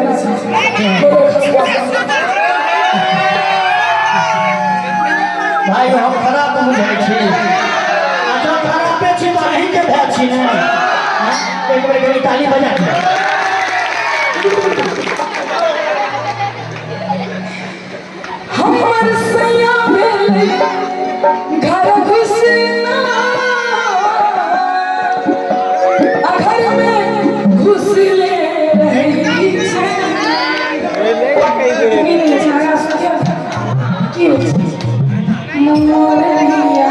लागै छै। बोलो खसुआ। भाई, हम खराब बुझै छी। आ जँ खराबे छी तऽ अहीँके भाय छी ने। आँय? एक बेर कनि ताली बजा दिअ। हमर सैया भेलै घर घुसना, आ घरमे घुसले रहै छै। की होइ छै मोरनिया?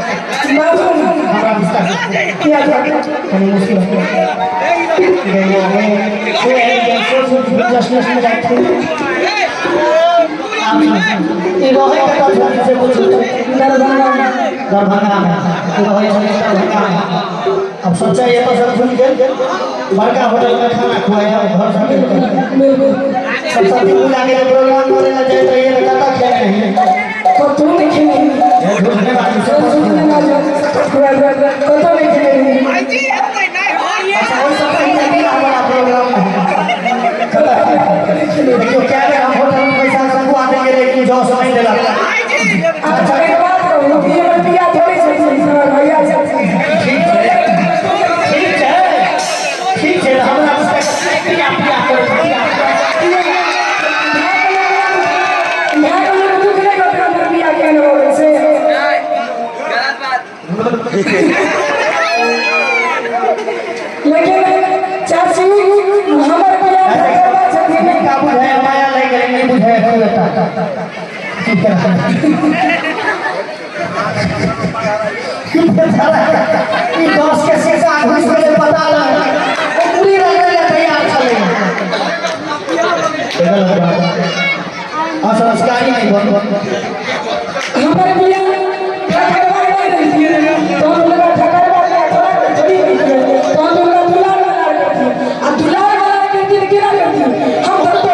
हमरा विस्तार कनि मुश्किल ई रहै कतऽ छथिन से पूछू। दरभंगा। दरभंगामे ई रहै छथिन, दरभंगामे। अब सोचै एतऽ से घुमि गेल, बड़का होटलमे खाना खुआए घर से। बिल्कुल। सब साथी मिला के प्रोग्राम करे ला जाए रहिए तऽ कतऽ खेने रहिए? कतहु नहि खेने। झूठ नहि बाजू। झूठ नहि बाजू, कतहु नहि खेने। अच्छा, ओहि सब पहिले बियाह वाला प्रोग्राम देखियौ, कए बेर हम होटल में पैसा से खुआ देलियै, लेकिन जस नहि देलक। अच्छा, एक बात कहू, ई हमर पिया थोड़े छथिन, हमर भैया छथिन। ठीक छै, ठीक छै, ठीक छै। हमरा पिया पिया करै पिया। भाय के लोक दुख नहि करतै, हमर पिया केहन भऽ गेल से। लेकिन चाची, हमर पिया ठकरवा छथिन। का बुझाय माया लागि गेलै, नहि बुझाय कोई बेटा की करब? ई 10 के शीशा घुसि गेलै, पता नहि ओ पूरी रगड़ै लए तैयार छलै। असंस्कारी नहीं बन। हमर पिया ठकरवा नहि रहितियै तहन हुनका ठकरवा पिया थोड़ा थोड़ी रहितियै। तहन हुनका दुलार मलार करतियै, आ दुलार मलार करतियै तऽ केना करतियै? हम तऽ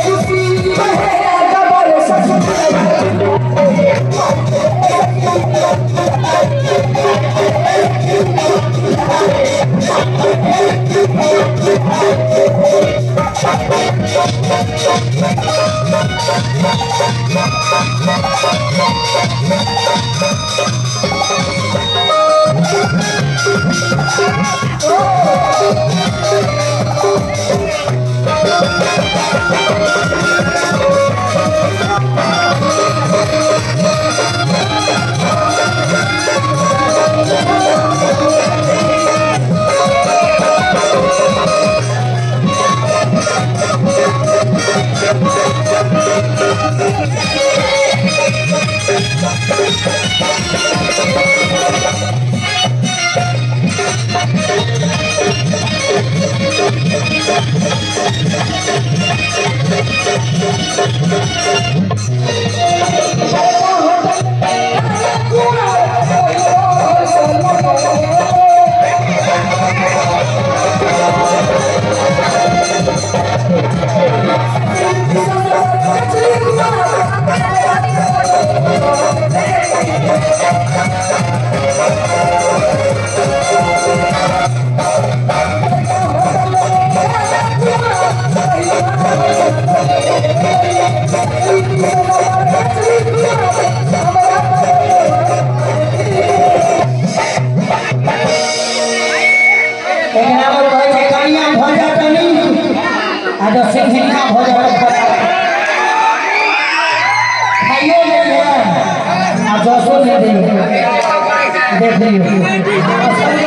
खुशी कबर ससुर। एकरा पर कहै छै कनिया भऽ जाए तऽ नीक आ जँ सिंघिनिया भऽ जाए तऽ खराब। खाइयो नहि है आ जसो नहि दियौ, देख लियौ।